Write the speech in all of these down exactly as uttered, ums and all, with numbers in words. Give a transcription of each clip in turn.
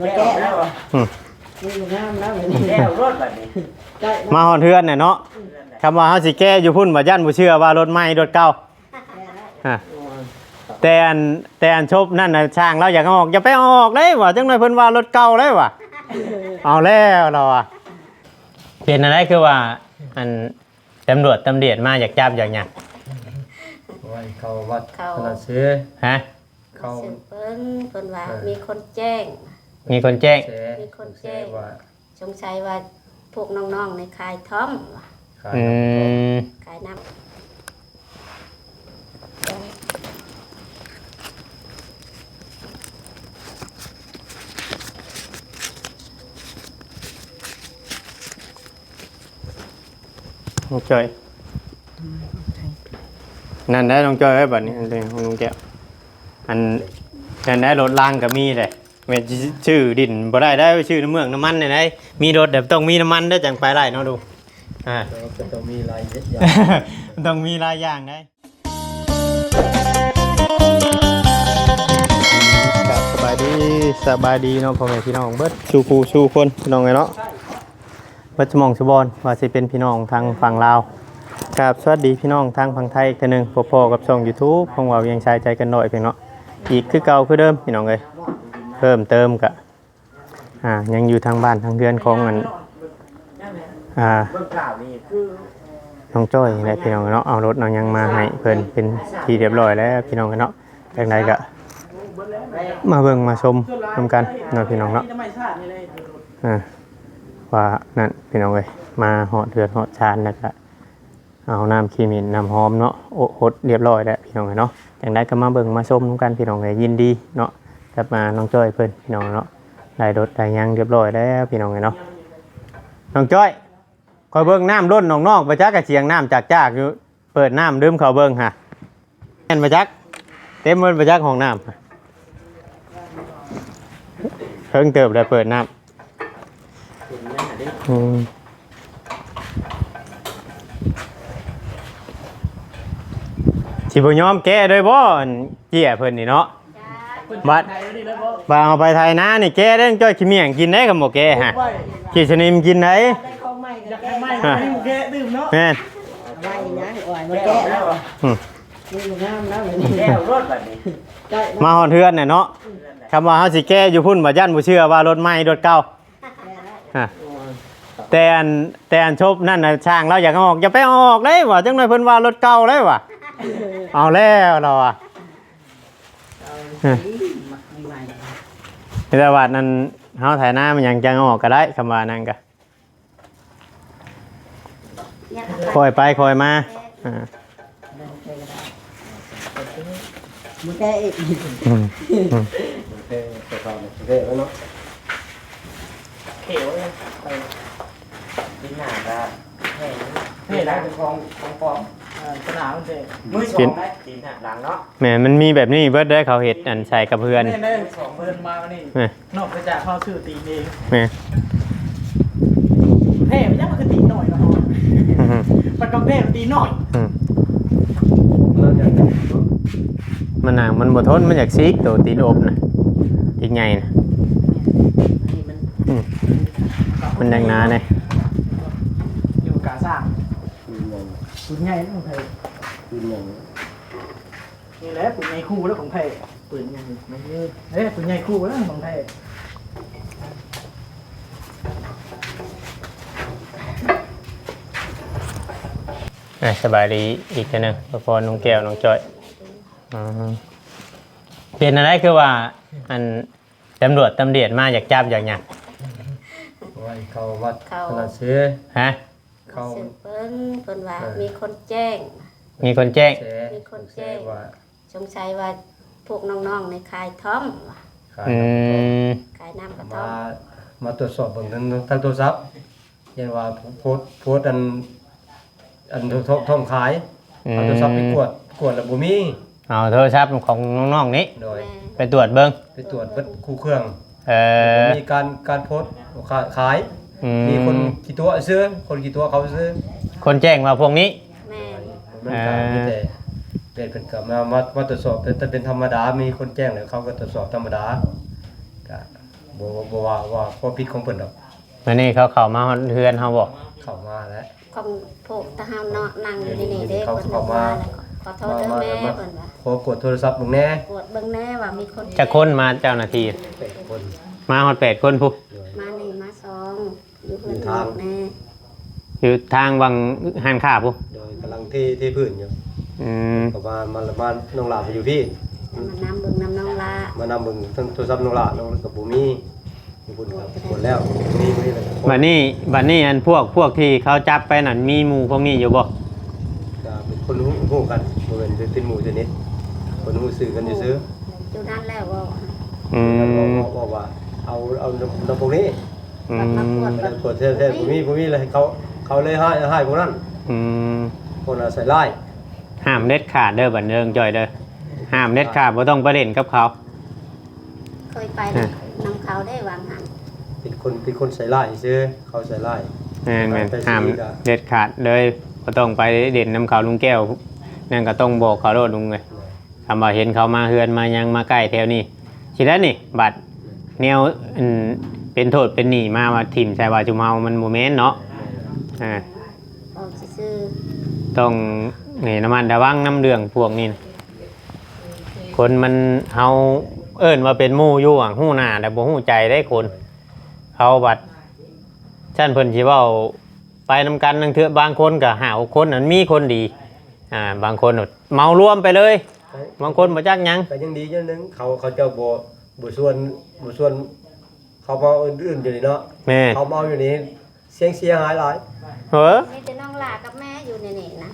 แก้วแล้ว อืม นี่งามแล้ว แก้วรถบัดนี้ มาฮอดเฮือนน่ะเนาะ คำว่าเฮาสิแก้อยู่พุ้น บ่าย้านบ่เชื่อว่ารถใหม่รถเก่า ฮะ แต่อัน แต่อันศพนั่นน่ะ ช่างลาวอยากเอาออก อย่าไปเอาออกเลยว่ะ จังหน่อยเพิ่นว่ารถเก่าเลยว่ะ เอาแล้วลาวอะ เป็นอะไรคือว่า อัน ตำรวจตำรวจมาอยากจับอยากหยัง โอ้ย เขาวัด เขา ขนาดเสือ ฮะ เขา สืบเบิ่ง เพิ่นว่า เออ มีคนแจ้ง มีคนแจ้ง แชร์ มีคนแจ้ง แชร์ว่า สงสัยว่าพวกน้องๆนี่ขายท่อมว่ะ ขาย อืม ขายน้ำ น้องจ้อย นั่นได้น้องจ้อยไว้บัดนี้ อันนี้ของลุงแก้ว อัน นั่นได้รถรางก็มีเลย แม่นสิซื้อดินบ่ได้ได้ ไปซื้อน้ำเมืองน้ำมันนี่ได้ มีรถแบบต้องมีน้ำมันได้จังไปได้เนาะดู อ่า ก็ต้องมีหลายอย่าง ต้องมีหลายอย่างได้ ครับ สบายดี สบายดีเนาะ พ่อแม่พี่น้องเบิดสู่ผู้สู่คน พี่น้องเอ้ยเนาะ เบิดสมองสุบอน ว่าสิเป็นพี่น้องทางฝั่งลาว ครับ สวัสดีพี่น้องทางฝั่งไทยอีกเทื่อหนึ่ง พบพ้อกับช่อง YouTube ของบ่าวเวียงชายใจเกินร้อยเพียงเนาะ อีกคือเก่าคือเดิม พี่น้องเอ้ย เพิ่มเติมกะ อ่า ยังอยู่ทางบ้านทางเฮือนของอัน อ่า เบิ่งข่าวนี่คือ น้องจ้อยนี่แหละพี่น้องเนาะ เอารถเอาหยังมาให้เพิ่นเป็นที่เรียบร้อยแล้วพี่น้องเนาะ จังใดก็มาเบิ่งมาชมนำกันเนาะพี่น้องเนาะ อ่า ว่านั่นพี่น้องเอ้ย มาฮอดเฮือนฮอดซานแล้วก็ เอาน้ำขี้เหม็นน้ำหอมเนาะ โอะ หดเรียบร้อยแล้วพี่น้องเอ้ยเนาะ จังใดก็มาเบิ่งมาชมนำกันพี่น้องเอ้ย ยินดีเนาะ กับมาน้องจ้อยเพิ่นพี่น้องเนาะ ได้รถได้หยังเรียบร้อยแล้วพี่น้องเอ้ยเนาะ น้องจ้อย ข้อยเบิ่งน้ำล้นนอกๆ บ่จักกะเสียงน้ำจากๆ อยู่ เปิดน้ำดื่มข้าวเบิ่งหะ แม่นบ่จัก เต็มเบิดบ่จักห้องน้ำ เพิ่งเติบได้เปิดน้ำ อืม สิบ่ยอมแก้ด้วยบ่ อันเจี้ยเพิ่นนี่เนาะ บัด บัดเอาไปไถนานี่แก้ได้ จ้อยขี้เมี่ยงกินได้ คันบ่แก้ฮะ ขี้สนิมกินได้ ได้ของใหม่ก็แก้ ฮะ แม่น เอาไว้นะ เอาไว้มาแก้แล้ว อืม นี่งามแล้ว แก้วรถบัดนี้ มาฮอดเฮือนน่ะเนาะ คำว่าเฮาสิแก้อยู่พุ้น บ่าย้านบ่เชื่อว่ารถใหม่รถเก่า ฮะ แต่อัน แต่อันศพนั่นน่ะ ช่างลาวอยากเอาออก อย่าไปเอาออกเลยว่ะ จังหน่อยเพิ่นว่ารถเก่าเลยว่ะ เอาแล้วลาวอะ ฮะ แต่ว่านั่น เฮาไถนามันยังจังเอาออกก็ได้ คำว่านั่นก็ ค่อยไปค่อยมา อ่า มันแก้อีก อืม อืม เออ แต่ก่อนเนี่ยเละแล้วเนาะ เขียวเลย ไป ดินหนาก็แห้ง แห้ง ดินหนาเป็นของ ของปลอม เออ สนามมันเด้ มือสอง กิน ได้ ดินหนาหลังเนาะ แม่น มันมีแบบนี้เบิดเด้อ เขาเฮ็ดอันใส่กับเฮือน แม่นเด้ สองเพิ่นมาวันนี้ เออ นอกจากเฮาซื้อตีนเอง แม่น แพ้ไปยังมันคือตีนน้อยเนาะ อือฮึ มันก็แพ้ตีนน้อย อืม มันหนังมันบ่ทน มันอยากซีก ตัวตีนอบน่ะ ตีนใหญ่น่ะ นี่มัน อืม มันแดงหนาเนี่ย อยู่กาซ่า ปืนใหญ่ ปืนใหญ่ของไทย ปืนใหญ่ นี่แหละปืนใหญ่คู่แล้วของไทย ปืนใหญ่ไม่เยอะ เอ้ย ปืนใหญ่คู่แล้วของไทย อ่ะ สบายดีอีกเทื่อหนึ่ง พ่อพ่อน้องแก้ว น้องจ้อย อืม เป็นอะไรคือว่า อัน ตำรวจตำรวจมาอยากจับอยากหยัง โอ้ย เขาวัด เขา ขนาดเสือ ฮะ เขา สืบเบิ่ง เพิ่นว่า เออ มีคนแจ้ง มีคนแจ้ง แชร์ มีคนแจ้ง แชร์ว่า สงสัยว่าพวกน้องๆนี่ขายท่อมว่ะ ขาย อืม ขายน้ำกระท่อม มา มาตรวจสอบเบิ่งทาง ทางโทรศัพท์ เห็นว่าโพสต์ โพสต์อัน อันท่อม ท่อมขาย อืม เอาโทรศัพท์ไปกวด กวดแล้วบ่มี เอาโทรศัพท์ของน้องๆนี่ โดย แม่น ไปตรวจเบิ่ง ไปตรวจเบิดคู่เครื่อง เออ มีการ การโพสต์ขาย อืม มีคนขี้ตั๋วซื่อ คนขี้ตั๋วเขาซื่อ คนแจ้งว่าพวกนี้ แม่น มันก็มีแต่ เออ เป็น เป็นเพิ่นก็มา มา มาตรวจสอบ แต่ แต่เป็นธรรมดา มีคนแจ้งแล้วเขาก็ตรวจสอบธรรมดา ก็ บ่บ่ว่าว่าความผิดของเพิ่นดอก วันนี้เขาเข้ามาฮอดเฮือนเฮาบ่ เข้ามาแล้ว ของพวกตาเฮาเนาะนั่งอยู่ในนี่เด้ เขา เพิ่น เข้ามา ว่าขอโทษเด้อแม่ มา เพิ่นว่า ขอกวดโทรศัพท์มึงแน่ กวดเบิ่งแน่ว่ามีคน จักคนมาเจ้าหน้าที่ แปดคน มาฮอดแปดคนพุ้น โดย มานี่มาสองอยู่เพิ่น อยู่ทาง แน่ อยู่ทางวังห้านค้าพุ้น โดยกำลังเทเทพื้นอยู่ อืม ก็มามามาน้องหลาไปอยู่พี่ มานำเบิ่งนำน้องละ มานำเบิ่งทั้งโทรศัพท์น้องหลาน้องก็บ่มีอยู่พุ่นครับหมดแล้วมีบ่มีเลย บัดนี้บัดนี้อันพวกพวกที่เขาจับไปนั่นมีหมู่พวกนี้อยู่บ่ ก็เป็นคนฮู้ฮู้กันบ่เป็นเป็นหมู่สนิทคนฮู้ซื่อกันซื่อ อยู่นั่นแล้วว่า อื ๆ ม บอกบอกว่าเอาเอานำนำพวกนี้ อื มาม กวด แล้วกวดแท้ๆบ่มีบ่มีเลยเขาเขาเลยให้ให้พวกนั้น อืม พวกนั้นใส่ร้าย ห้ามเด็ดขาดเด้อบัดเรื่องจ้อยเด้อห้ามเด็ดขาดบ่ต้องไปเล่นกับเขา เคยไปนำเขาได้วางหัน เป็นคนเป็นคนใส่ร้ายซื่อเขาใส่ร้าย แม่นแม่น ไป ห้าม ซื้อก็ เด็ดขาดเลยบ่ต้องไปเล่นนำเขาลุงแก้วนั่นก็ต้องบอกเขาโลดลุงเอ้ย คำว่าเห็นเขามาเฮือนมาหยังมาใกล้แถวนี้สิได้นี่บัดแนวอันเป็นโทษเป็นหนี้มาว่าถิ่มใส่ว่าจุมเฮามันบ่แม่นเนาะอ่า บอกซื่อ ต้องนี่ระมัดระวังนำเรื่องพวกนี้นะคนมันเฮาเอิ้นว่าเป็นหมู่อยู่อะฮู้หน้าแต่บ่ฮู้ใจได้คน เขาบัดซั่นเพิ่นสิเว้าไปนำกันนั่นเถื่อบางคนก็ห้าหกคนมันมีคนดี อ่า บางคนเมารวมไปเลย บางคนบ่จักหยัง ก็ยังดีอย่างหนึงเขาเขาเจ้าบ่บ่ชวนบ่ชวนเขามาอื่นๆอยู่นี่เนาะ แม่ เขามาเอาอยู่นี่เสียงเสียหายหลาย เออ ๆมีแต่น้องหลากับแม่อยู่ในนี่นะ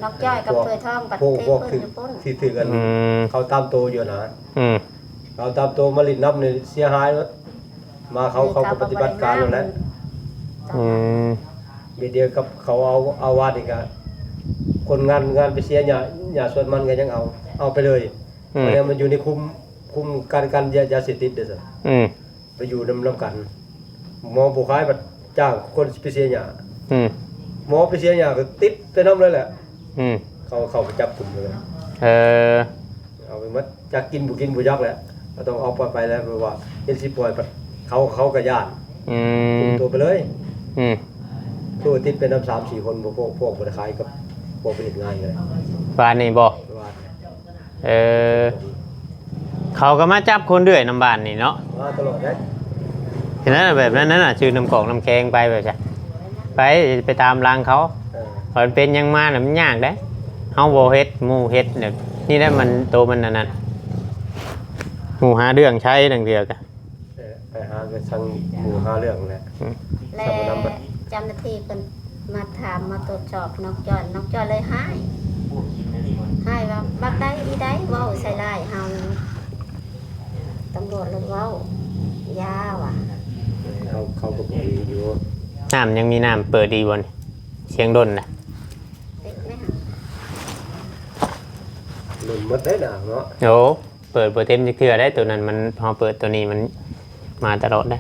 น้องจ้อยกับเฟยทองปัด พวก เท พวก พื้น ถือ อยู่ปุ้น ถือถือกัน อืม เขาตามโตอยู่นะ อืม เขาตามโตมาลินน้ำนี่เสียหายหมดมาเขาเขาก็ปฏิบัติการนั่นแหละ อืม เบียดเดียวกับเขาเอาเอาวาดอีกอะคนงานงานไปเสียหญ้าหญ้าสวนมันก็ยังเอา เอาไปเลย อืม เพราะเนี่ยมันอยู่ในคุมคุมการการยายาเสพติดเด้อสิ อืม ไปอยู่นำนำกันหมอผู้ขายบัดจ้างคนไปเสียหญ้า อืม หมอไปเสียหญ้าก็ติดไปนำเลยแหละ อืม เขาเขาไปจับกลุ่มเลย เออ เอาไปหมดจักกินบ่กินบ่จักแหละก็ต้องเอาปล่อยไปแล้วเพราะว่าเห็นสิปล่อยไปเขาเขาก็ย่าน อื คุม ม ตัวไปเลย อืม ตัวติดเป็นนำสามสี่คนพวกพวกพวกบ่ได้ขายกับพวกไปเฮ็ดงานกันเลย บ้านนี่บ่ ว่า เออ เขาก็มาจับคนเรื่อยนำบ้านนี่เนาะ มาตลอดนะ ฉะนั้นแบบนั้นน่ะซื้อน้ำกอกน้ำแข็งไปแบบจ้ะไปไปตามหลังเขา เออ มันเป็นหยังมาน่ะมันยากเด้เฮาบ่เฮ็ดหมู่เฮ็ดแบบนี่แหละมันโตมันอันนั้นหมู่หาเรื่องใช้ดังเดียวกะ เออไปหาก็สั่งหมู่หาเรื่องแหละ และเจ้าหน้าที่เพิ่นมาถามมาตรวจสอบน้องจ้อยน้องจ้อยเลยให้ให้ว่าบักได้อีได้เว้าใส่ร้ายเฮาตำรวจเลยเว้าอย่าว่ะ เขาเขาก็บ่มีอยู่ น้ำยังมีน้ำเปิดอีกบ่นี่เสียงดนน่ะ ติดไหมคะ หล่นหมดได้หนาวเนาะ โอ้เปิดบ่เต็มจักเทื่อได้ตัวนั้นมันพอเปิดตัวนี้มันมาตลอดได้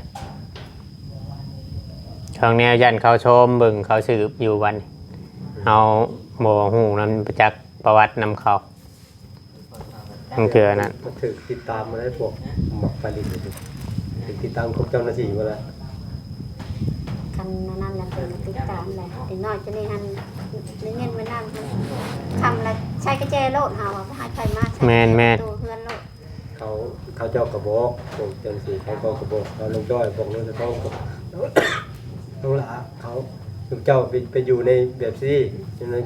ของแนวย่านเขาชมเบิ่งเขาสืบอยู่วันนี้เฮาบ่ฮู้นำจักประวัตินำเขามันคืออันนั้น มันถือติดตามมาได้พวกหมักปลาลินนี่ถือติดตามพวกเจ้าหน้าที่มาแล้ว คันนั้นแหละเพิ่นก็ติดตามแหละเด็กน้อยจะนี่หันได้เงินมานั่งคำละใช้กระเจโลดเฮาบ่ให้ใครมาใช้ แม่นแม่น ตัวเพื่อนโลด เขาเขาเจ้าก็บอกพวกเจ้าหน้าที่เขาก็ก็บอกเขาลงจ้อยบอกลงจะต้องบอก ต้องละเขาเจ้าไปไปอยู่ในแบบซี่อยู่ใน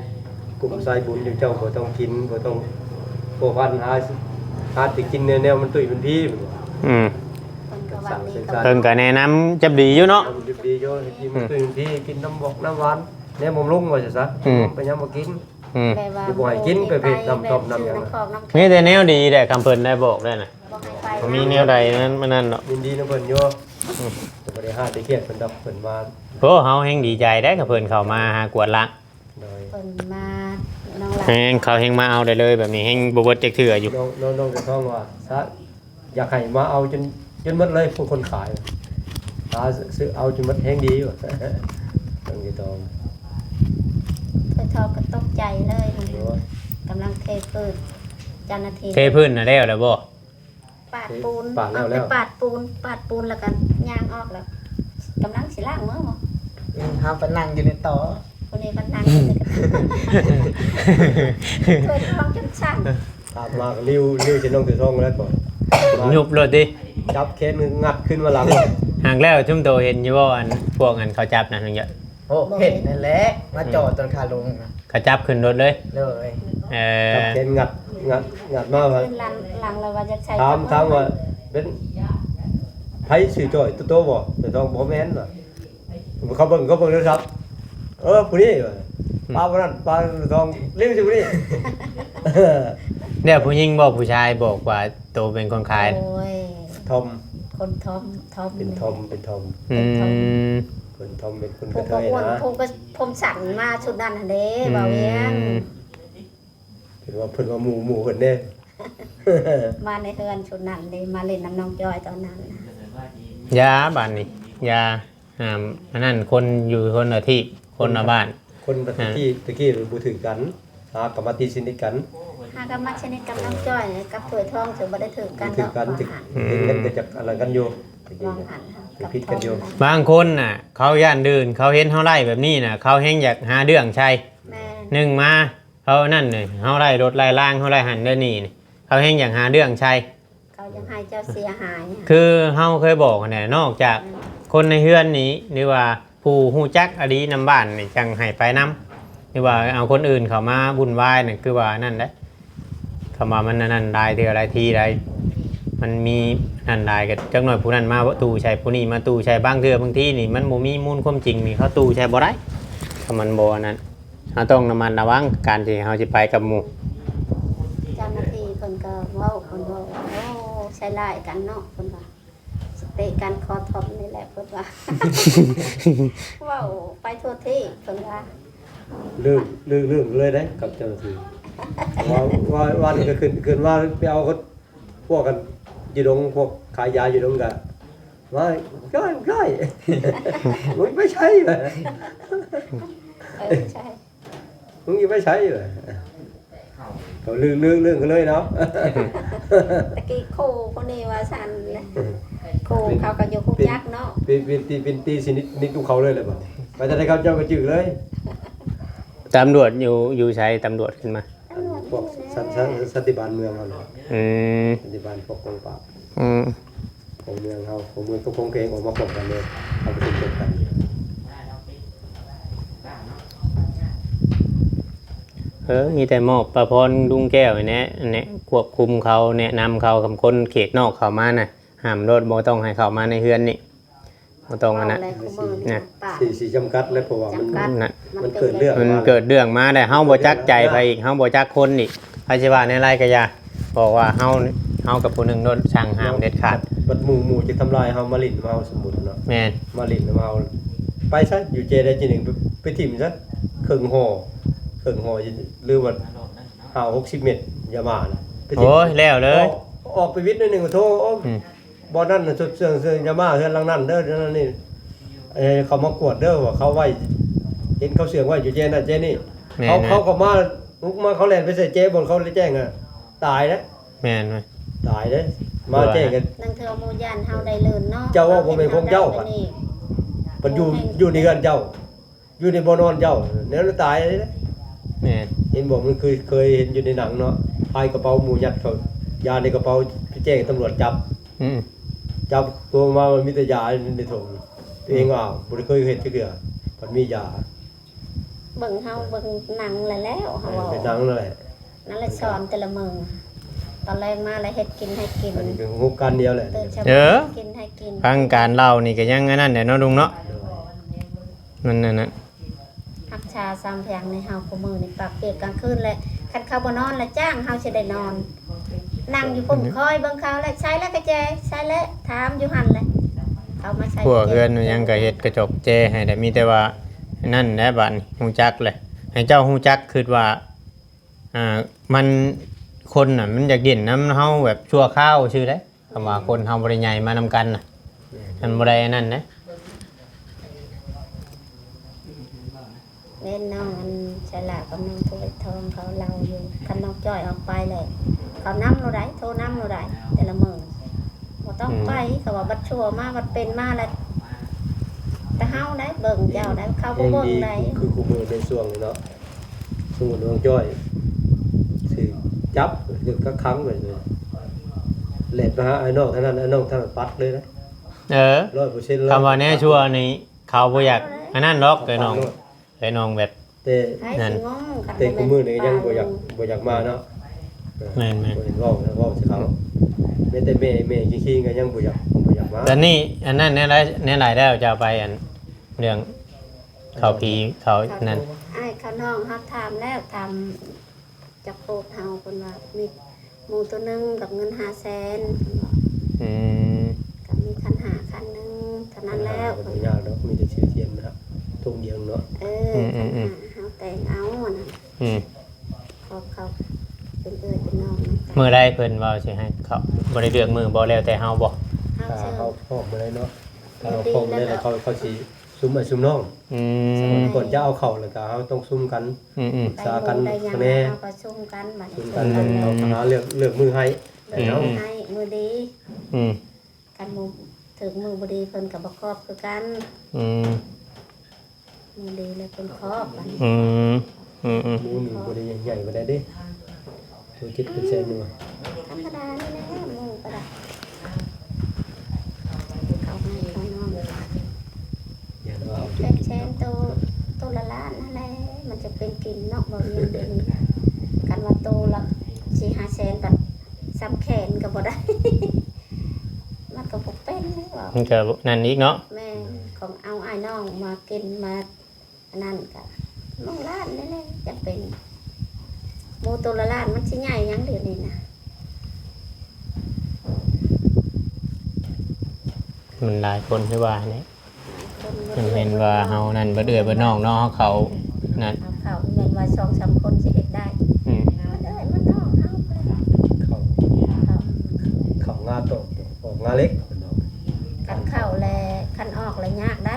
กลุ่มสายบุญอยู่เจ้าบ่ต้องกินบ่ต้องพัวพันหาหาที่กินแนวแนวมันตุ้ยมันพี้ อืม เพิ่นก็ว่าดีกับ เพิ่นก็แนะนำจับดีอยู่เนาะ ทำดีๆอยู่ให้กินมันตุ้ยมันพี้กินน้ำบอกน้ำหวานแนวบำรุงว่าซะ อืม ไปยังบ่กิน อืม แบบว่า อยู่บ่ให้กินไปเฮ็ดน้ำต้มน้ำหยัง ซื้อน้ำคอกน้ำ มีแต่แนวดีแหละคำเพิ่นได้บอกได้นะ บ่ให้ไป บ่มีแนวใดนั้นมันนั่นเนาะ ยินดีนำเพิ่นอยู่ อืม บ่ได้หาได้เครียดเพิ่นดอกเพิ่นว่า โอ้เฮาแฮงดีใจได้กับเพิ่นเข้ามาหากวดล้าง โดย เพิ่นมาน้องหลาน แฮงเขาแฮงมาเอาได้เลยแบบนี้แฮงบ่เบิดจักเทื่ออยู่ น้องน้องน้องจะท้องว่าซะอยากให้มาเอาจนจนหมดเลยพวกคนขายหาซื้อเอาจนหมดแฮงดีอยู่ต้องอยู่ต้อง เพิ่นทอดก็ตกใจเลย โอ้ย กำลังเทพื้นเจ้าหน้าที่ เทพื้นน่ะแล้วแล้วบ่ ปาดปูน ปาดแล้ว ออกไป แล้ว ปาดปูน ปาดปูนแล้วก็ย่างออกแล้ว กำลังสิล้างมือบ่ อืม เฮาไปนั่งอยู่ในต่อ คนนี้มันนั่ง ถ้วยทองจนสั่น ตามมาก็ริ้ว ริ้วจะน้องถือทองแล้วก่อน ยุบโลดติ จับแขนงัดขึ้นมาหลัง หากแล้วชุมโตเห็นอยู่บ่ อันพวกอันเขาจับนะ โอ้ เห็นนั่นแหละ มาจอดตอนขาลงนะ เขาจับขึ้นรถเลย เลย เออ จับแขนงัด งัด งัดมาว่า หลัง หลังเราว่าจะใช้ ถาม ถามว่า เป็นไผชื่อจ้อยโตโตบ่ แต่ทองบ่แม่นว่ะ เขาเบิ่ง เขาเบิ่งโทรศัพท์ เออ ผู้นี้ว่ะ อืม ปาผู้นั้น ปาทอง ริ้วอยู่ผู้นี้ เนี่ย ผู้หญิงบอกผู้ชายบอกว่าโตเป็นคนขาย โอ้ย ทอม คนทอม ทอม เป็นทอม เป็นทอม อืม เป็นทอม เป็นทอม เป็นคนกระเทยนะ ผู้ก็อ้วน ผู้ก็ผมสั้นมาชุดนั้นหั่นเด้ อืม บ่าวเวียง เพิ่นว่า เพิ่นว่าหมู่ หมู่เพิ่นเด้ มาในเฮือนชุดนั้นเด้ มาเล่นนำน้องจ้อยตอนนั้น อย่า บาดนี้ อย่า อ่า อันนั้นคนอยู่คนละที่ คนละบ้าน คนละที่ อ่า ตะกี้มันบ่ถือกัน หากะมาตีสนิทกัน หากะมาสนิทกับน้องจ้อย กับถ้วยทอง ถือบ่ได้ถือกัน บ่ถือกัน เนาะ ถือ อืม เห็นกันแต่จักอันนั้นกันอยู่ ตะกี้ มองหัน ผิดกันอยู่ กับบางคนน่ะ เขาย่านดื่น เขาเห็นเฮาไล่แบบนี้น่ะ เขาแฮงอยากหาเรื่องใส่ แม่น หนึ่งมา เขานั่นนี่ เฮาไล่รถไล่ลาง เฮาไล่หันได้นี่นี่ เขาแฮงอยากหาเรื่องใส่ เขาอยากให้เจ้าเสียหาย คือเฮาเคยบอกหั่นแหละ นอกจาก อืม คนในเฮือนนี้ หรือว่าผู้ฮู้จักอดีนำบ้านนี่ จังให้ไปนำ หรือว่าเอาคนอื่นเข้ามาวุ่นวายนี่ คือว่านั่นแหละ คำว่ามันอันนั้นหลายเทื่อหลายทีหลาย มันมีนั่นหลาย ก็จักหน่อยผู้นั้นมาตู้ใส่ผู้นี้มาตู้ใส่ บางเทื่อบางทีนี่ มันบ่มีมูลความจริงนี่ เขาตู้ใส่บ่ได้ ถ้ามันบ่อันนั้น เราต้องระมัดระวังการที่เราสิไปกับหมู่ เจ้าหน้าที่เพิ่นก็เว้า เพิ่นเว้า โอ้ ใส่ร้ายกันเนาะ เพิ่นว่า สเตะกันคอทอมนี่แหละ เพิ่นว่า เว้าไปทั่วที่ เพิ่นว่า เรื่อง เรื่อง เรื่องเลยเด้ กับเจ้าหน้าที่ ว่า ว่า ว่านี่ก็ขึ้น ขึ้นว่าไปเอาคน พวกกันอยู่ดง พวกขายยาอยู่ดงกะ ว่า จ้อย จ้อย มึงไม่ใช่เหรอ เออ ใช่ มึงอยู่ไม่ใช่เหรอ เขาเรื่อง เรื่อง เรื่องกันเลยเนาะ ตะกี้ครูคนนี้ว่าซั่นนะ ครูเขาก็อยู่ฮู้จักเนาะ เป็น เป็นตี เป็นตีสนิท นิทของเขาเลยแหละบัดนี้ ไปแต่ใดเขาเจ้าก็จื้อเลย ตำรวจอยู่ อยู่ไส ตำรวจขึ้นมา พวกสัน สัน สันติบาลเมืองเขาเนาะ อืม สันติบาลพวกกองปราบ อืม ของเมืองเขา ของเมืองทุกของเกงออกมาพร้อมกันเลย เอาไปติดกัน เออ มีแต่มอบประพรลุงแก้วนี่แหละ อันนี้ควบคุมเขา แนะนำเขา คำคนเขตนอกเข้ามาน่ะ ห้ามโลด บ่ต้องให้เข้ามาในเฮือนนี่ บ่ต้องอันนั้น เว้าอะไรของมึง นะ ปาก สิ สิจำกัดแล้ว เพราะว่ามัน จำกัด นะ มันเกิดเรื่อง มันเกิดเรื่องมาแล้ว เฮาบ่จักใจไผอีก เฮาบ่จักคนอีก ไผสิว่าแนวใดก็อย่า บอกว่าเฮา เฮากับผู้หนึ่งโดนสั่งห้ามเด็ดขาด บัดหมู่ หมู่จะทำลายเฮา มาหลิ้นมาเอาสมมุติเนาะ แม่น มาหลิ้นมาเอา ไปซะ อยู่เจได้จีหนึ่ง ไป ไปถิ่มซะ เครื่องห่อ เครื่องห่อ หรือว่าห้าหกสิบเม็ด ยาบ้านะ ไปถิ่ม โอ้ย แล้วเลย ออก ออกไปวิทย์หน่อยหนึ่ง โทร โอ้ อืม บ่อนนั่นน่ะ เสื่อง เสื่องยาบ้า เฮือนหลังนั่นเด้อ นั่นนี่ เอ่อ เขามากวดเด้อ ว่าเขาไว้ เห็นเขาเสื่องไว้อยู่เจนั่นเจนี่ แม่น เขา นะ เขาก็มา ลุกมา เขาแล่นไปใส่เจ บ่อนเขาเลยแจ้งอะ ตายแล้ว แม่นไหม ตายเด้ มาแจ้งกัน นั่นคือหมู่ย่านเฮาได้เลินเนาะ เจ้าว่าบ่แม่นของเจ้า เฮาเห็นเฮาได้ มันอยู่ อยู่ในเฮือนเจ้า อยู่ในบ่อนอนเจ้า แนวนั้นตายเลยนะ แม่น เห็นบอกมันเคย เคยเห็นอยู่ในหนังเนาะ พายกระเป๋าหมู่ยัดเขา ยาในกระเป๋า ไปแจ้งตำรวจจับ อืม จับตัวมา มันมีแต่ยาในถุง ตัวเอง อืม อ้าว บ่ได้เคยเห็นจักเทื่อ มันมียา เบิ่งเฮาเบิ่งหนังแล้ว เฮา เออ เว้า เป็นหนังนั่นแหละ นั่นแหละสอนแต่ละมื้อ ตอนแรกมาแล้วเฮ็ดกินให้กิน อันนี้เป็นงบการเดียวแหละ ตื่นเช้า เออ กินให้กิน ฟังการเล่านี่ก็ยังอันนั้นแหละเนาะลุงเนาะ มันนั่นน่ะ ฮักษาสามแพร่งในเฮาคู่มื้อนี่ปากเปียกกลางคืนแหละ คันเขาบ่นอนแล้วจ้างเฮาสิได้นอน นั่งอยู่พุ่น อืม คอยเบิ่งเขาแหละ ใส่แล้วกระแจ ใส่แล้ว ถามอยู่หั่นแหละ เขามาใส่ พวกเฮือนมันยังก็เฮ็ดกระจกแจให้ แต่มีแต่ว่านั่นแหละ บาดนี้ฮู้จักเลย ให้เจ้าฮู้จัก คิดว่า อ่า มัน คนน่ะ มันอยากเล่นนำเฮาแบบชั่วคราวซื่อเด้ คำว่าคนเฮาบ่ได้ใหญ่มานำกันน่ะ มันบ่ได้อันนั้นนะ แม่นน้องอันฉลาดกับน้องถ้วยทองเขาเล่าอยู่ คันน้องจ้อยออกไปเลย เขานำโลดใด โทรนำโลดใด แต่ละมื้อ ต้องไป อืม เขาว่าบัดชั่วมา บัดเป็นมาแล้ว แต่เฮาได้เบิ่งเจ้าได้ เขาบ่เบิ่งได้ คือ คือคู่มื้อในช่วงนี้เนาะ สมมุติน้องจ้อยสิจับ คือกักขังไว้เลย แล่นไปหาอ้ายน้องทางนั้น อ้ายน้องทางนั้นปัดเลยนะ เออ ร้อยเปอร์เซ็นต์ เลย คำว่าแน่ชั่วนี่ เขาบ่อยาก อันนั้นดอก เขาปัด เอ้ยน้อง เลย เอ้ยน้องแบบ แต่ ไผ นั่น สิงง คัน แต่ บ่แม่น คู่มื้อนี้ยังบ่อยาก ปาน บ่อยากมาเนาะ แม่นๆ บ่เห็นเว้านะ เว้าสิเขา แม้แต่แม่ แม่ขี้ๆ ก็ยังบ่อยาก บ่อยากมา แต่นี่ อันนั้นแนวใด แนวใดแล้วจะเอาไปอัน เรื่องเขาผีเขานั่น อ้ายเขาน้องเฮาถามแล้ว ถามจักโพดเฮา เพิ่นว่ามีหมู่ตัวหนึ่งกับเงินห้าแสน เพิ่นว่า อืม กับมีขันห้าขันหนึ่งเท่านั้นแล้ว ขันห้าก็บ่ยากดอก มีแต่ชื่อเทียนนะ ทุ่งเดียวเนาะ เออ อืมๆๆ ขันห้าเฮาแต่งเอานะ อืม ขอเขาเป็นเอื้อยเป็นน้องนำกัน มื้อใดเพิ่นว่าสิให้เขา บ่ได้เลือกมื้อบ่ แล้วแต่เฮาบ่ เฮา ถ้า เชิญ เฮาพร้อมมื้อใดเนาะ ถ้าเฮาพร้อมมื้อใดแล้ว เขา เขาสิซุมอ้ายซุมน้อง อืม ก่อนจะเอาเข้าแล้วก็เฮาต้องซุมกัน อืมๆ ปรึกษากัน ได้หมู่ได้หยัง คะแนน เฮาก็ซุมกัน บัดนี้ ซุมกัน ซุมกัน แล้วก็หาเลือก เลือกมื้อให้ เลือกมื้อให้ มื้อดี อืม คันมื้อ ถืกมื้อบ่ดีเพิ่นก็บ่ครอบคือกัน อืม มื้อดีแล้วเพิ่นครอบบัดนี้ อืม อืมๆ หมู่นี่บ่ได้ใหญ่ปานใดเด้ ตัวเจ็ดเป็นแสนอยู่ ธรรมดานี่แหละ หมู่ก็ได้ เขาให้เขาน้อง ย่านว่าเอา เป็นแสนโต โตละล้านนั่นแหละ มันจะเป็นกินเนาะ บ่มีเงินเดี๋ยวนี้ คันว่าโตละสี่ห้าแสน บัดซ้ำแขนก็บ่ได้ มันก็บ่เป็นแล้ว มันก็นั่นอีกเนาะ แม่น ของเอาอ้ายน้องมากินมา อันนั้นก็หมู่ล้านนี่แหละ จะเป็น หมู่โตละล้าน มันสิใหญ่หยังเดี๋ยวนี้นะ มันหลายคนคือว่าเนี่ย คน มันเห็นว่าเฮานั่นบ่เอื้อยบ่น้องเนาะ เฮาเขานั่น เฮาเขาแม่นว่าสองสามคนสิเฮ็ดได้ อืม มันเอื้อยมันน้องเฮา เขา เขา เขางาตก ออกงาเล็ก เพิ่นเนาะ คันเข้าแล้ว คันออกแล้วยากได้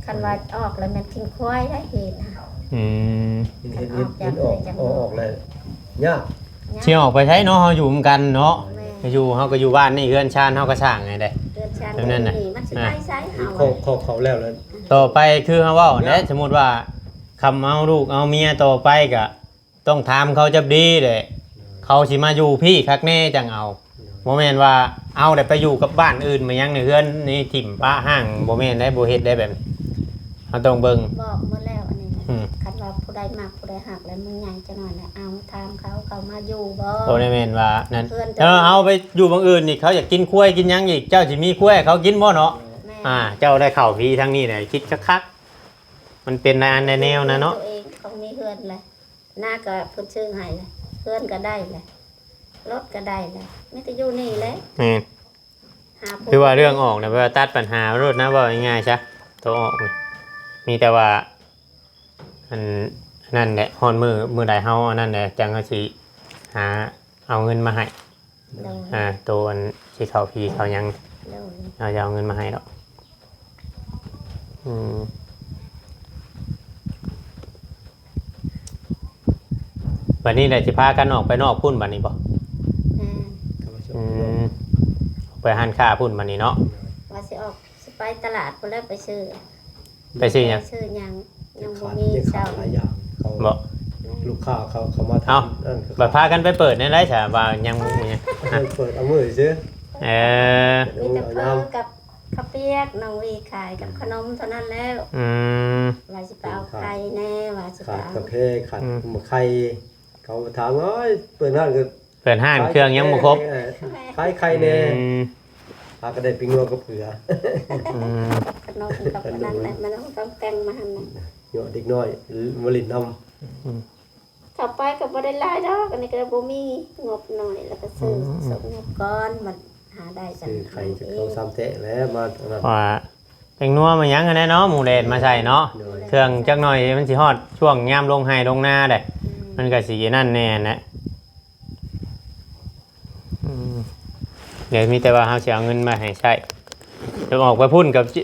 คันว่าออกแล้วแม่นกินควายได้เฮ็ดนะ อืม เห็น เห็น เห็น เห็นออก ออกแล้วยาก ยาก สิออกไปไสเนาะ เฮาอยู่นำกันเนาะ แม่น อยู่ เฮาก็อยู่บ้านนี่ เฮือนชานเฮาก็สร้างให้ได้ เฮือนชาน แบบนั้นน่ะ นี่มันสิไปไสเฮา ครอบ ครอบเขาแล้ว แล้ว ต่อไปคือเฮาเว้าแหละ ยาก สมมุติว่า คันเอาลูกเอาเมียต่อไปก็ ต้องถามเขาจับดีแหละ เขาสิมาอยู่พี้คักแน่จังเอา บ่แม่นว่าเอาแต่ไปอยู่กับบ้านอื่นมายังในเฮือนนี่ถิ่มปะห้าง บ่แม่นได้ บ่เฮ็ดได้แบบนี้ เฮาต้องเบิ่ง บอกหมดแล้วอันนี้นะ อืม คันว่าผู้ใดมักผู้ใดฮักแล้วมึงใหญ่จักหน่อยแล้ว เอาถามเขา เขามาอยู่บ่ บ่ได้แม่นว่านั่น เพื่อนตัว เออ เอาไปอยู่บางอื่นนี่ เขาอยากกินควายกินหยังอีก เจ้าสิมีควายให้เขากินบ่เนาะ แม่น อ่า เจ้าได้เข้าพี้ทางนี้แหละ คิดคักๆ มันเป็นในอันในแนวนะเนาะ ตัวเองเขามีเฮือนแหละ นาก็เพิ่นซื้อให้แหละ เฮือนก็ได้แหละ รถก็ได้แหละ มีแต่อยู่นี่แหละ แม่น หาผู้ คือว่าเรื่องออกนะ เพื่อตัดปัญหาโลดนะ เว้าง่ายๆซะ ตัวออกนี่ มีแต่ว่า อัน นั่นแหละ ฮอดมื้อ มื้อใดเฮาอันนั้นแหละ จังเฮาสิหาเอาเงินมาให้ โดย อ่า ตัวอันสิเข้าพี้เข้าหยัง โดย เฮาจะเอาเงินมาให้ดอก อืม บัดนี้ได้สิพากันออกไปนอกพุ้นบัดนี้บ่ แม่น เขามาส่ง อืม ไปร้านค้าพุ้นบัดนี้เนาะ ว่าสิออก สิไปตลาดพุ้นแล้วไปซื้อ ไปซื้อหยัง ไปซื้อหยัง ยังบ่มี ยังขาด เจ้า หลายอย่าง เขา บ่ ลูกค้าเขา เขามา เอ้า ถามนั่นก็ บัดพากันไปเปิดแนวใดซะ ว่ายังบ่มีหยัง เปิดเอามือซื้อ เออ มีแต่เผากับข้าวเปียก น้องวีขายกับขนมเท่านั้นแล้ว อืม ว่าสิไปเอาไข่แน่ ว่าสิไป ขาด เอา กาแฟ ขาด อืม ไข่ เขาถามว่า เอ้ย เปิดร้านก็ เปิดร้านเครื่องยังบ่ครบ เออ ขายไข่แน่ อืม หาก็ได้ปิ้งงัวกับเผือ อืม ขนมกับอันนั้นแหละ มันต้องแต่งมาหั่นน่ะ เนาะ เด็กน้อยมาเล่นนำ อืม เข้าไปก็บ่ได้หลายดอก อันนี้ก็บ่มีงบน้อย แล้วก็ซื้อ อืม สมงบก่อน มันหาได้กัน ซื้อไข่จักสองสามแต๊ะแล้วมาอันนั้น ว่า แป้งนัวมาหยังหั้นแหละเนาะ หมูแดดมาใส่เนาะ โดย เครื่องจักหน่อยมันสิฮอดช่วงยามลงไฮ่ลงนาเด้ อืม มันก็สินั่นแน่แหละ อืม เดี๋ยวมีแต่ว่าเฮาสิเอาเงินมาให้ใช้ เดี๋ยวออกไปพุ้นกับจิ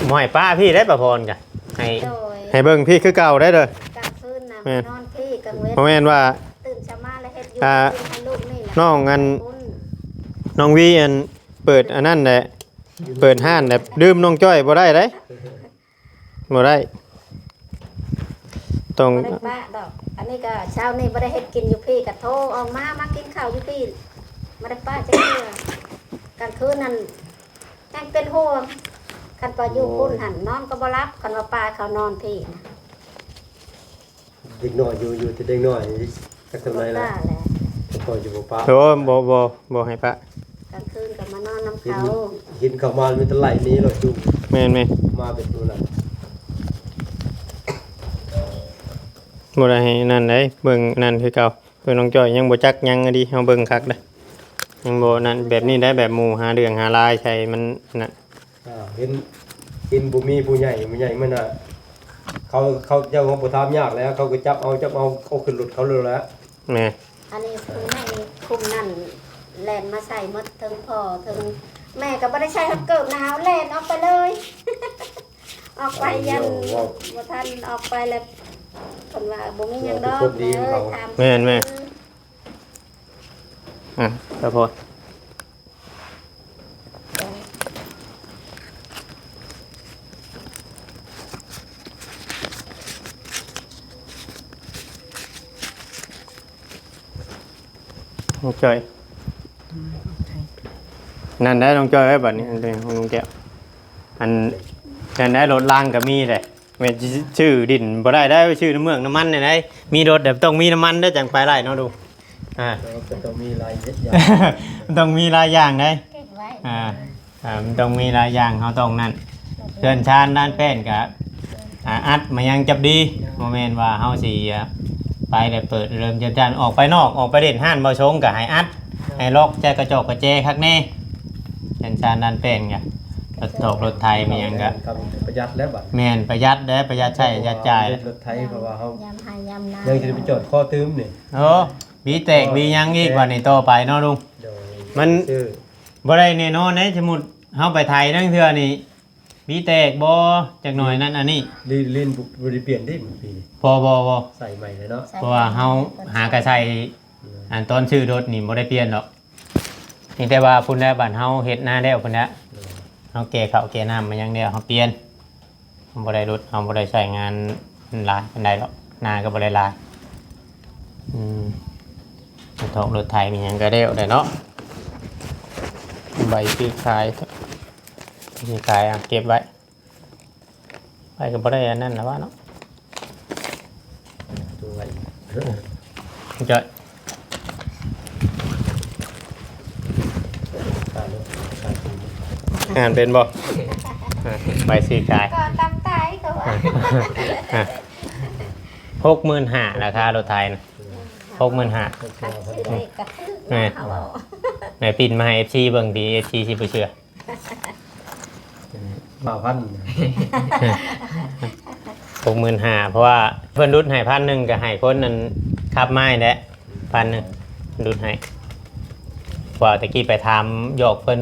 บ่ให้ป้าพี้ได้ ป้าพรกะ ให้ โดย ให้เบิ่งพี้คือเก่าได้เด้อ กลางคืนน่ะ แม่น นอนพี้ กลางเว็น บ่แม่นว่า ตื่นเช้ามาแล้วเฮ็ดอยู่ อ่า กินให้ลูกนี่แหละ น้องอัน พุ้น น้องวีอัน เปิดอันนั้นแหละ เปิดร้านแบบลืมน้องจ้อยบ่ได้เด้ บ่ได้ ต้อง บ่ได้ปะดอก อันนี้ก็เช้านี้บ่ได้เฮ็ดกินอยู่พี้ ก็โทรออกมา มากินข้าวอยู่พี้ บ่ได้ปะจักเทื่อ กลางคืนนั่นแฮงเป็นห่วง คันว่าอยู่พุ้นหั่นนอนก็บ่หลับ คันว่าปะเขานอนพี้นะ เด็กน้อยอยู่ อยู่แต่เด็กน้อย จักทำไรล่ะ บ่กล้าแหละ บ่ปล่อยอยู่บ่ปะ โอ้ บ่ บ่ บ่ให้ปะ กลางคืนก็มานอนนำเขา เห็นเขามามีแต่ไล่หนีเราอยู่ แม่นๆ มาเป็นตัวนั้น บ่ได้ให้นั่นเด้ เบิ่งนั่นคือเก่า เบิ่งน้องจ้อยยังบ่จักหยังอะดี เฮาเบิ่งคักเด้ ยังบ่นั่น แบบนี้ได้ แบบหมู่หาเรื่องหาราวใส่มันนั่น อ่า เห็น เห็นผู้มีผู้ใหญ่ ผู้ใหญ่มันน่ะ เขา เขาเจ้าของบ่ถามยากแล้ว เขาก็จับเอา จับเอา เอาขึ้นรถเขาเลยแหละ แม่ อันนี้เพิ่นให้คุมนั่นแล่นมาใส่หมด เทิงพ่อเทิงแม่ก็บ่ได้ใส่ฮอดเกิบนะ เอาแล่นออกไปเลย ออกไปยัน โอ้โห บ่ทันออกไปแล้ว เพิ่นว่าบ่มีหยังดอก โอ้ เป็นคนดีของเขา แม่ถาม แม่นๆ อ่ะ สะโพก น้องจ้อย อืม โอเค นั่นได้น้องจ้อยไว้บัดนี้ อันเป็นของลุงแก้ว อัน นั่นได้รถรางก็มีเลย แม่นสิซื้อดินบ่ได้ได้ ไปซื้อน้ำเมืองน้ำมันนี่ได้ มีรถแบบต้องมีน้ำมันได้จังไปได้เนาะลุง อ่า ก็ต้องมีหลายอย่าง มันต้องมีหลายอย่างได้ เก็บไว้ อ่า อ่า มันต้องมีหลายอย่าง เฮาต้องนั่น เฮือนชานด้านแป้นกะ อ่า อัดมายังจับดี บ่แม่นว่าเฮาสิ อ่า ไปแล้วเปิดเริ่มจับจาน ออกไปนอก ออกไปเล่นห้านบ่ชงกะให้อัด ให้ล็อกแจกระจกกระแจคักแน่ เฮือนชานด้านแป้นกะ รถถอกรถไถมายังกะ ประหยัดแล้วบัด แม่นประหยัดเด้อ ประหยัดใช้ประหยัดจ่าย รถไถเพราะว่าเฮา ยามไฮ่ยามนา ยังสิไปจอดคอตื้มนี่ โอ้ บีแตกบียังอีกบัดนี้ต่อไปเนาะลุง โดย มัน ซื้อ บ่ได้แน่นอนเด้ สมมุติเฮาไปไถนั่นเทื่อนี่ บีแตกบ่ จักหน่อยนั่นอันนี้ ลีน ลีนบ่ได้เปลี่ยนเด้มื้อปีนี้ บ่ บ่ บ่ ใส่ใหม่เลยเนาะ เพราะว่าเฮาหากะใส่ อืม อันตอนซื้อรถนี่บ่ได้เปลี่ยนดอก มีแต่ว่าพุ้นแหละบ้านเฮาเฮ็ดนาแล้วพุ้นแหละ อืม เฮาแก่ข้าวแก่น้ำมายังแล้ว เฮาเปลี่ยน เฮาบ่ได้รถ เฮาบ่ได้ใช้งานหลายปานใดดอก นาก็บ่ได้หลาย อืม รถถอกรถไถมีหยังก็แล้วได้เนาะ ใบซื้อขาย ซื้อขาย อ่ะ เก็บไว้ ไปก็บ่ได้อันนั้นแล้ววะเนาะ ตัวไว้ จะ อ่านเป็นบ่ อ่ะ ใบซื้อขาย ก็ตามตายเขาว่า อ่ะ หกหมื่นห้า ราคารถไถนะ หกหมื่นห้า คันซื้อเลขกระถือ แม่ เขาบอก แม่ปิ้นมาให้ เอฟซี เบิ่งดี เอฟซี สิบ่เชื่อ บ่าวพัน หกหมื่นห้า เพราะว่าเพิ่นลดให้พันหนึ่ง ก็ให้คนนั้นขับมาให้แหละ พันหนึ่ง ลดให้ ว่าตะกี้ไปถามหยอกเพิ่น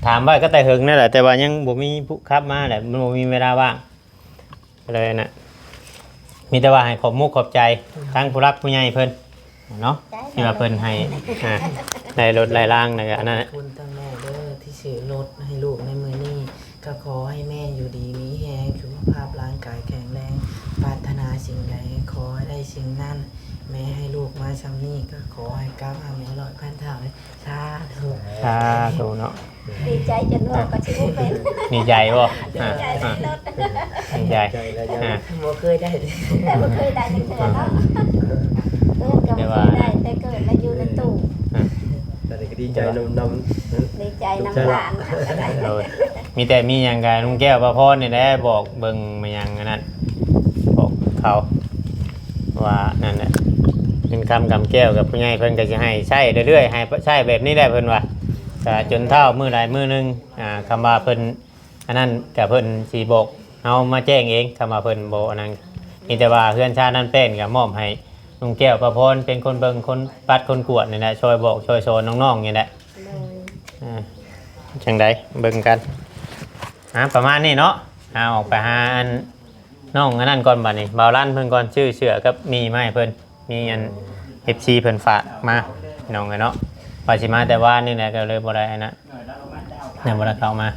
ถามไว้ก็แต่เฮิงนั่นแหละ แต่ว่ายังบ่มีผู้ขับมาแหละ มันบ่มีเวลาว่าง ก็เลยน่ะ มีแต่ว่าให้ขอบมุกขอบใจ อืม ทั้งผู้รักผู้ใหญ่เพิ่นเนาะ ได้ ที่ว่าเพิ่นให้ อ่า ได้รถได้ล่างแล้วก็อันนั้นน่ะ ขอบคุณทั้งแม่เด้อที่ซื้อรถให้ลูกในมื้อนี้ ก็ขอให้แม่อยู่ดีมีแฮง สุขภาพร่างกายแข็งแรง ปรารถนาสิ่งใดขอให้ได้สิ่งนั้น แม่ให้ลูกมาส่ำนี้ก็ขอให้กลับหาแม่ร้อยพันเท่าเลย สาธุ สาธุเนาะ ดีใจจนเว้าก็สิบ่เป็น ดีใจบ่ ดีใจ อ่ะ ในรถ ดีใจ ดีใจแล้วยัง อ่ะ บ่เคยได้ แต่บ่เคยได้จักเทื่อเนาะ เพิ่นก็บ่เคยได้ แต่เกิดแล้วอยู่ในตู้ อ่ะ แต่ก็ดีใจนำ นำ ดีใจนำหลาน โดย มีแต่มีหยังก็ลุงแก้วป้าพรนี่แหละบอกเบิ่งมาหยังอันนั้น บอกเขา ว่านั่นแหละ เงินคำกำแก้วกับผู้ใหญ่เพิ่นก็สิให้ใช้เรื่อยๆ ให้ใช้แบบนี้แหละเพิ่นว่า ก็จนเฒ่ามื้อใดมื้อหนึ่ง อ่า คำว่าเพิ่นอันนั้นก็เพิ่นสิบอกเฮามาแจ้งเอง คำว่าเพิ่นบ่อันนั้น มีแต่ว่าเฮือนชาตินั่นแป้นก็มอบให้ลุงแก้วป้าพรเป็นคนเบิ่งคนปัดคนกวาดนี่แหละ ช่วยบอกช่วยสอนน้องๆ นี่แหละ โดย อ่า จังใดเบิ่งกัน อ่า ประมาณนี้เนาะ อ่า ออกไปหาอัน น้องอันนั้นก่อนบัดนี้ บ่าวลั่นเพิ่นก่อน ซื้อเสื้อกับหมี่มาให้เพิ่น มีอัน เอฟซี เพิ่นฝากมา น้องเอ้ยเนาะ ว่าสิมาแต่วานนี่แหละ ก็เลยบ่ได้อันนั้น ยังบ่ได้เข้ามา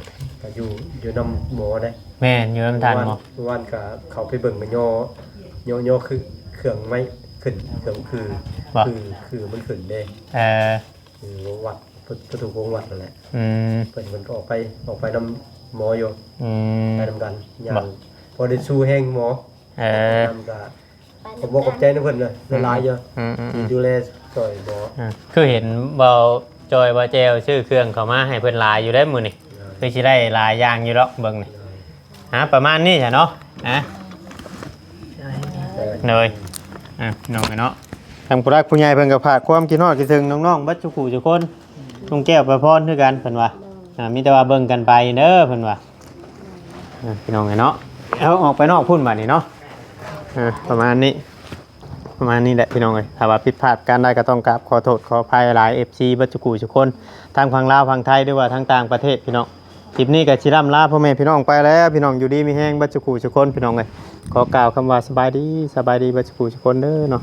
ก็อยู่อยู่นำหมอได้ แม่นอยู่นำท่านหมอ เมื่อวานก็เข้าไปเบิ่งก็ย่อย่อย่อคือเครื่องไม้ขึ้นเครื่องคือ บ่ คือคือมันขึ้นเด้ เออ คือวัดประตูโค้งวัดนั่นแหละ อืม เพิ่นเพิ่นก็ออกไปออกไปนำหมออยู่ อืม ไปนำกันย่า บ่ งพอได้สู้แฮงหมอ เออ นำก็ขอบคุณขอบใจนะเพิ่นนะหลายๆอยู่ อืมอืมอืม ดูแลช่วยหมอ อ่ะคือเห็นเบาจอยเบาแจวซื้อเครื่องเข้ามาให้เพิ่นหลายอยู่ได้มื้อนี่ คือสิได้หลายอย่างอยู่ดอกเบิ่งนี่ ฮะ ประมาณนี้จ้ะเนาะ ฮะ เออ เลย อ่ะน้องเนาะ ทางผู้รักผู้ใหญ่เพิ่นก็ฝากความคิดฮอดคิดถึงน้องๆเบัดทุกผู้ทุกคน ลุงแก้วประพรคือกันเพิ่นว่า อ่า มีแต่ว่าเบิ่งกันไปเด้อเพิ่นว่า อ่ะพี่น้องเนาะ เอาออกไปนอกพุ่นบัดนี้เนาะ อ่ะประมาณนี้ ประมาณนี้แหละพี่น้องเอ้ย ถ้าว่าผิดพลาดการใดก็ต้องกราบขอโทษขออภัยหลาย เอฟซี เบัดทุกผู้ทุกคน ทางฝั่งลาวฝั่งไทยหรือว่าทางต่างประเทศพี่น้อง คลิปนี้ก็สิล่ำลาพ่อแม่พี่น้องไปแล้ว พี่น้องอยู่ดีมีแฮงเบัดทุกผู้ทุกคนพี่น้องเอ้ย ขอกล่าวคำว่าสบายดี สบายดีเบัดทุกผู้ทุกคนเด้อเนาะ